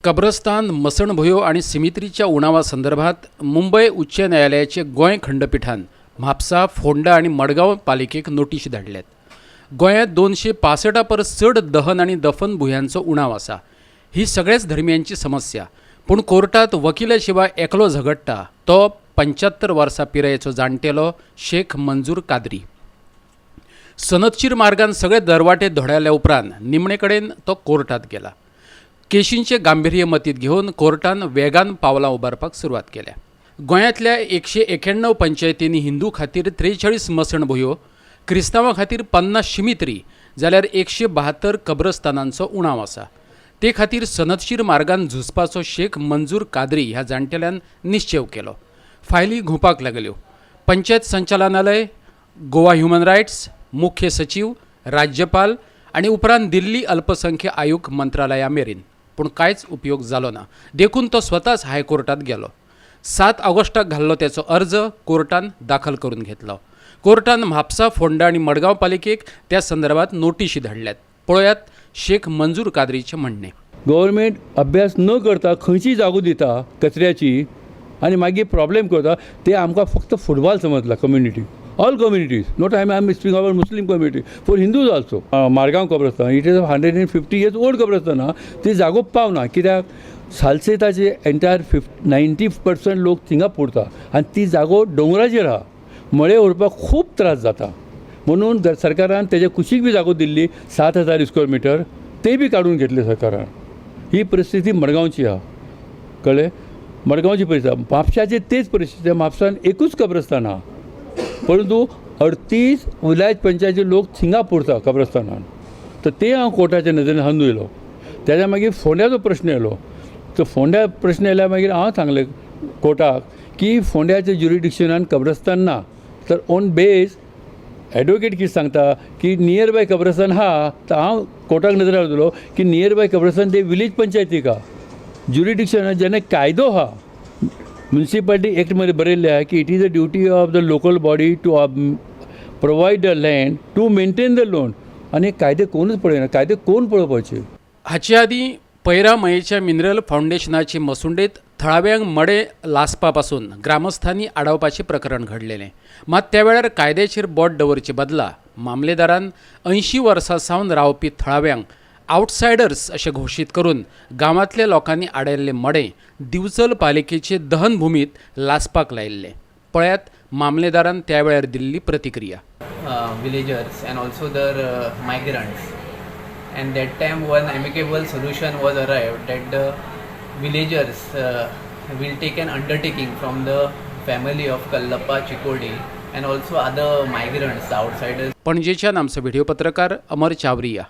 कब्रस्तान, मसणभुंयो आनी सिमित्रीच्या उणावा संदर्भात मुंबय उच्च न्यायालयाचे गोंय खंडपिठान म्हापसा, फोंडा आनी मडगांव पालिकेक नोटीशी धाडल्यात. गोंयांत 265 परस चड दहन आनी दफन भुंयांचो उणाव आसा. ही सगळ्याच धर्मियांची समस्या. पूण कोर्टात वकिला शिवाय एकलो झगडटा तो 75 वर्सां पिरायेचो जाणटेलो शेख मंजूर कादरी. सनदशीर मार्गान सगळे दरवाटे धोडायल्या उपरांत निमणे कडेन तो कोर्टात गेला. केशींचें गांभिर्य मतींत घेवन कोर्टान वेगान पावलां उबारपाक सुरवात केल्या. गोंयांतल्या 191 पंचायतींनी हिंदू खातीर 43 मसणभुंयो, क्रिस्तांवां खातीर 50 शिमित्री जाल्यार 172 कब्रस्तानांचो उणाव आसा. ते खातीर सनदशीर मार्गान झुजपाचो शेख मंजूर कादरी ह्या जाणटेल्यान निश्चेव केलो. फायली घुंवपाक लागल्यो. पंचायत संचालनालय, गोवा ह्युमन रायट्स, मुख्य सचीव, राज्यपाल आनी उपरांत दिल्ली अल्पसंख्य आयोग मंत्रालया मेरेन, पूण कांयच उपयोग जालो ना. देखून तो स्वताच हायकोर्टात गेलो. 7 ऑगस्टाक घाल्लो त्याचो अर्ज कोर्टान दाखल करून घेतलो. कोर्टान म्हापसा, फोंडा आनी मडगांव पालिकेक त्या संदर्भात नोटिशी धाडल्यात. पळयात शेख मंजूर कादरीचें म्हणणें. गव्हर्मेंट अभ्यास न करता खंयची जागो दिता कचऱ्याची आनी मागीर प्रॉब्लेम करता. ते आमकां फक्त फुटबॉल समजला community, all communities, not I am speaking about Muslim community, for Hindus also. Margao कब्रस्तान, it is 150 years old कब्रस्तान आहा. ती जागो पावना कित्याक सालसेताचे एंटायर 90% लोक थिंगा पुरता आनी ती जागो दोंगराचेर आहा. मळे व्हरपाक खूब त्रास जाता म्हणून सरकारान तेजे कुशीक बी जागो दिल्ली 7000 स्क्वेअर मिटर, ते बी काडून घेतले सरकारान. ही परिस्थिती मडगांवची आहा, कळ्ळें? मडगांवची परिस्थिती. म्हापशाची तेच परिस्थिती. म्हापसान एकूच कब्रस्तान आहा, परंतु 38 विलायत पंचायती लोक थिंगा पुरता कब्रस्तानान. तर ते हांव कोर्टाच्या नदरेन हाडून येयलो. तेज्या मागीर फोंड्याचो प्रश्न येयलो. तर फोंड्या प्रश्न येयल्या मागीर हांव सांगलें कोर्टाक की फोंड्याच्या ज्युरिडिक्शनान कब्रस्तान ना. तर ऑन बेज एडवोकेट कितें सांगता की नियर बाय कब्रस्तान आहा. तर हांव कोर्टाक नदर हाडटलो की नियर बाय कब्रस्तान ते विलेज पंचायतीक आहा ज्युरिडिक्शन. जेन्ना कायदो आहा, म्युनिसिपालिटी एक्टमध्ये बरयल्लें आहा की it is a duty of the local body to provide the land, to maintain the land. आनी कायदे कोणूच पळयना. कायदे कोण पळोवपाचे? हाचे आदीं पैरा मयेच्या मिनरल फावंडेशनाचे मसुंडेत थळाव्यांक मडें लासपा पासून ग्रामस्थांनी आडावपाचें प्रकरण घडलेलें. मात त्या वेळार कायद्याचेर बोट दवरचे बदला मामलेदारान 80 वर्सां सावन रावपी थळाव्यांक आवटसायडर्स अशें घोशीत करून गांवांतल्या लोकांनी आडायल्लें मडें दिवचल पालिकेचे दहनभुमीत लासपाक लायिल्लें. पळयात मामलेदारान त्या वेळार दिल्ली प्रतिक्रिया. Villagers and also the migrants. And that time one amicable solution was arrived that the villagers will take an undertaking from the family of Kallappa Chikodi and also other migrants, the outsiders. पणजेच्यान आमचो video पत्रकार अमर चावरिया.